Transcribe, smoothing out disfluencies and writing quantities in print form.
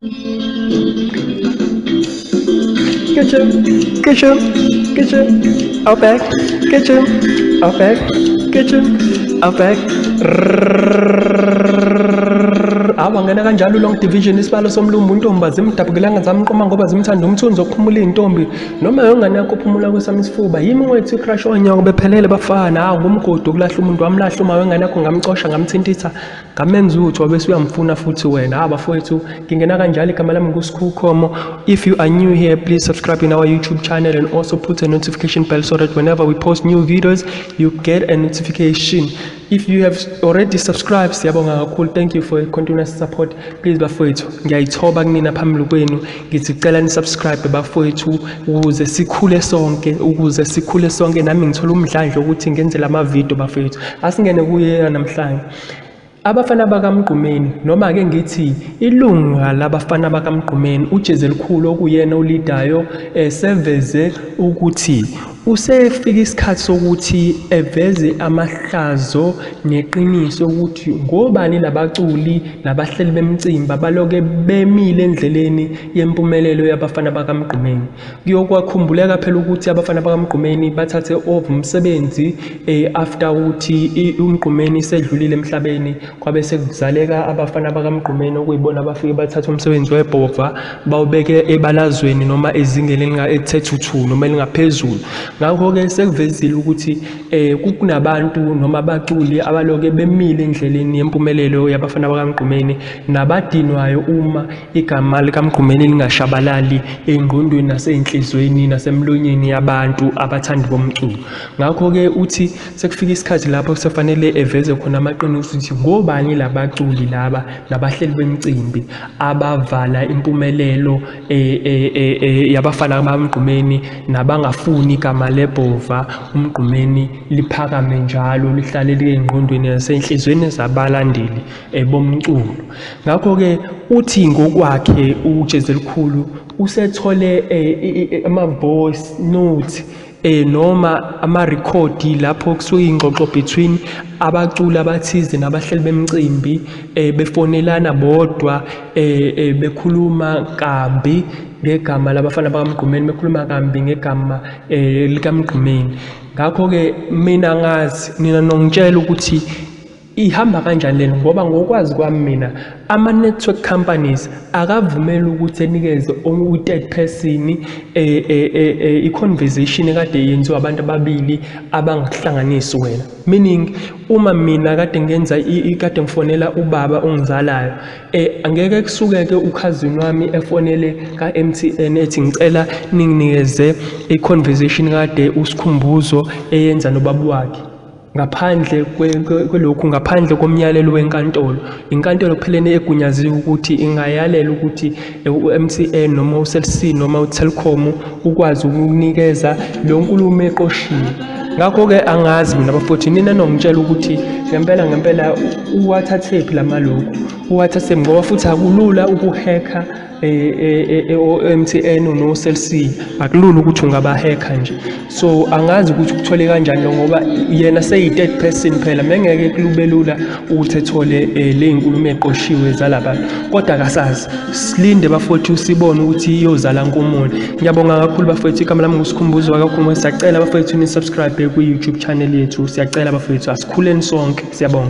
Get him, get him, get him, out back, get him, out back, get him, out back. Awangena kanjalo long division isibalo somlumbu intombi zimdabukelanga zamqoma ngoba zimthanda umthunzi okuphumula iy'ntombi noma yongane yakho uphumula kwesami isifuba yimi wethu icrush onyoko bephelele bafana hawu ngumgodi okulahla umuntu wamlahla uma wengane yakho ngamcosha ngamthintitha ngamenza utho wabese uyamfuna futhi wena. Ha bafowethu, ngingena kanjalo, igama lami nguSkhukhomo. If you are new here, please subscribe in our YouTube channel and also put a notification bell so that whenever we post new videos you get a notification. If you have already subscribed, siyabonga kakhulu, thank you for your continuous support. Please bafowethu, ngiyayithoba kunina phambili kwenu, ngithi cela ni-subscribe bafowethu ukuze sikhule sonke, ukuze sikhule sonke, nami ngithola umdlandla ukuthi ngenze lama video bafowethu. Asingene kuye namhlanje. Abafana bakaMgqumeni, noma-ke ngithi ilunga labafana bakaMgqumeni, uJezelikhulu okuyena olidayo, seveze ukuthi usefika isikhathi sokuthi eveze amahlazo neqiniso ukuthi ngobani labaculi nabahleli bemicimbi abaloke bemile endleleni yempumelelo yabafana bakaMgqumeni. Kuyokwakhumbuleka phela ukuthi abafana bakaMgqumeni bathathe over umsebenzi after ukuthi uMgqumeni sedlulile emhlabeni, kwabe sekuzaleka abafana bakaMgqumeni okuyibona abafike bathatha umsebenzi webhova bawubeke ebalazweni noma ezingeni elithe thuthu noma elingaphezulu. Ngakho-ke sekuvezile ukuthi kunabantu noma abaculi abaloke bemile endleleni yempumelelo yabafana bakaMgqumeni nabadinwayo uma igama likaMgqumeni lingashabalali ey'ngqondweni nasey'nhliziyweni nasemlonyeni yabantu abathandi bomculo. Ngakho-ke uthi sekufika isikhathi lapho kusefanele eveze khona amaqiniso ukuthi ngobani labaculi laba nabahleli bemicimbi abavala impumelelo yabafana bakaMgqumeni nabangafuni igama lebhova uMgqumeni liphakame njalo lihlale liy'ngqondweni nasey'nhliziyweni zabalandeli bomculo. Ngakho-ke uthi ngokwakhe uJezelikhulu usethole ama-voice note noma amarekhodi lapho kusuke ingxoxo between abaculi abathize nabahleli bemicimbi, befonelana bodwa, bekhuluma kambi ngegama labafana bakaMgqumeni, bekhuluma kambi ngegama likaMgqumeni. Ngakho-ke mina ngazi nina nongitshela ukuthi ihamba kanjani lena, ngoba ngokwazi kwami mina ama-network companies akavumeli ukuthi enikeze u-third person i-conversation ekade yenziwa abantu ababili abangakuhlanganisi wena. Meaning uma mina kade ngenza kade ngifonela ubaba ongizalayo, angeke kusuke-ke ukhazini wami efonele ka-MTN ethi ngicela ninginikeze i-conversation kade uSikhumbuzo eyenza nobaba wakhe, ngaphandle kwelokhu, ngaphandle komyalelo wenkantolo. Inkantolo kuphelene egunyaziwe ukuthi ingayalela ukuthi u-MTN noma u-Cell C noma u-Telkom ukwazi ukunikeza lo nkulumo eqoshiwe. Ngakho-ke angazi mina bafowethu, nina nongitshela ukuthi ngempela ngempela uwathathephi lamalokhu, uwathathephi, ngoba futhi akulula ukuhekha o-MTN no-Cell C, akulula ukuthi ungabahekha nje. So angazi ukuthi ukuthole kanjani lo, ngoba yena seyi-third person phela, mengeke kulube lula ukuthi ethole le nkulumo eqoshiwe zalabantu. Kodwa akasazi, silinde bafowethu sibone ukuthi iyozala nkomoni. Ngiyabonga kakhulu bafowethu, igama lami nguSikhumbuzo wakaKhumbuzo. Siyacela bafowethu ni-subscribe kwi-YouTube channel yethu, siyacela bafowethu, asikhuleni sonke, siyabonga.